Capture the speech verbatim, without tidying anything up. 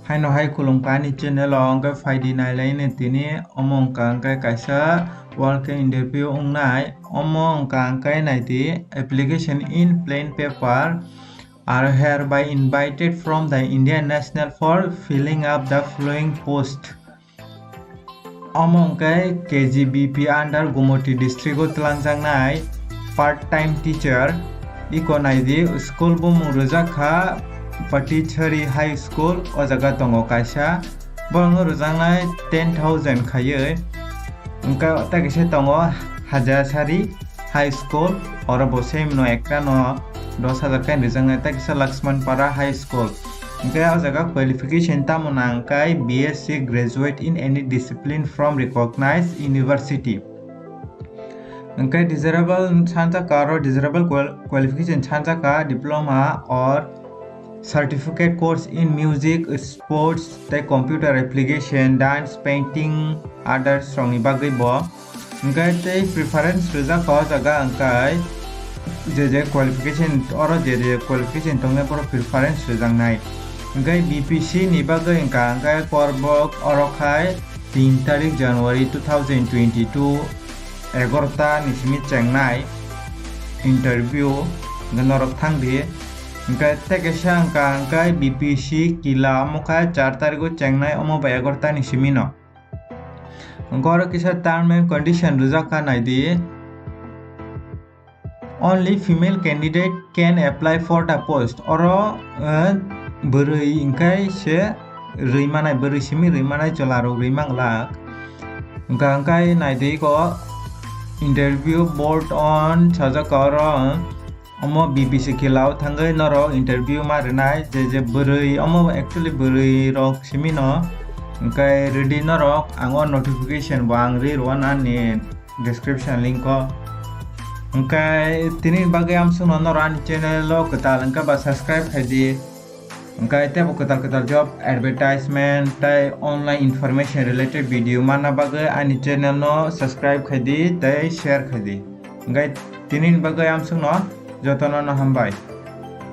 Haino hai khulumkha ani channel o, hwnkhe phaidi nailaini tini. Omo wngkha hwnkhe kaisa walk-in interview wngnai. Omo wngkha hwnkhe naidi, application in plain paper are hereby invited from the Indian National for filling up the following post. Omo hwnkhe K G B P under Gumoti district o twlangjaknai part time teacher. Iko naidi, school bumung rwjak kha Patichari High School, o jaga tongo kaisa. Borokno rwjaknai ten thousand khaiwi. Hwnkhe tei kaisa tongo Hajasari High School, oro bo same no ekta no dos hajar khe rijak nai, tei kisa Lakshman Para High School. Hwnkhe o jaga qualification tamo nang khe B S C graduate in any discipline from recognized university. Hwnkhe desirable sanjak kha oro, desirable qual-, qualification sanjak kha diploma or certificate course in music, sports, tei computer application, dance, painting, others rokni bagwi bo. Hwnkhe tei preference rwjak kha o jaga hwnkhe je je qualification, oro je je qualification tongnai borok preference rwjaknai. Hwnkhe B P C ni bagwi hwnkha hwnkhe korbok oro khai tin tarik January two thousand twenty-two, egarota ni simi chengnai interview, hwnkhe norok thang di. Hwnkhe tei kaisa hwnkha hwnkhe B P C kila omo khe char tarigo chengnai, omo bai egarota ni simi no. Hwnkhe oro kisa term and condition rwjak kha nai di. Only female candidate can apply for the post. Oro, eh, bwrwi hwnkhe se rwi manai, bwrwi simi rwi manai, chwla rok rwi manglak. Hwnkha hwnkhe nai di ko interview board on sajak kha oro, omo B P C kila o thangwi norok interview ma rwnai, je je bwrwi, omo actually bwrwi rok simi no, hwnkhe ready norok, ang o notification bo ang ri rw ani description link o. Hwnkhe tini bagwi amsukno norok ani channel o kwtal hwnkhe ba subscribe khai di. Hwnkhe teibo kwtal kwtal job advertisement tei online information related video manna bagwi ani channel no subscribe khai di tei share khai di. Hwnkhe tini bagwi amsukno jotono no hambai.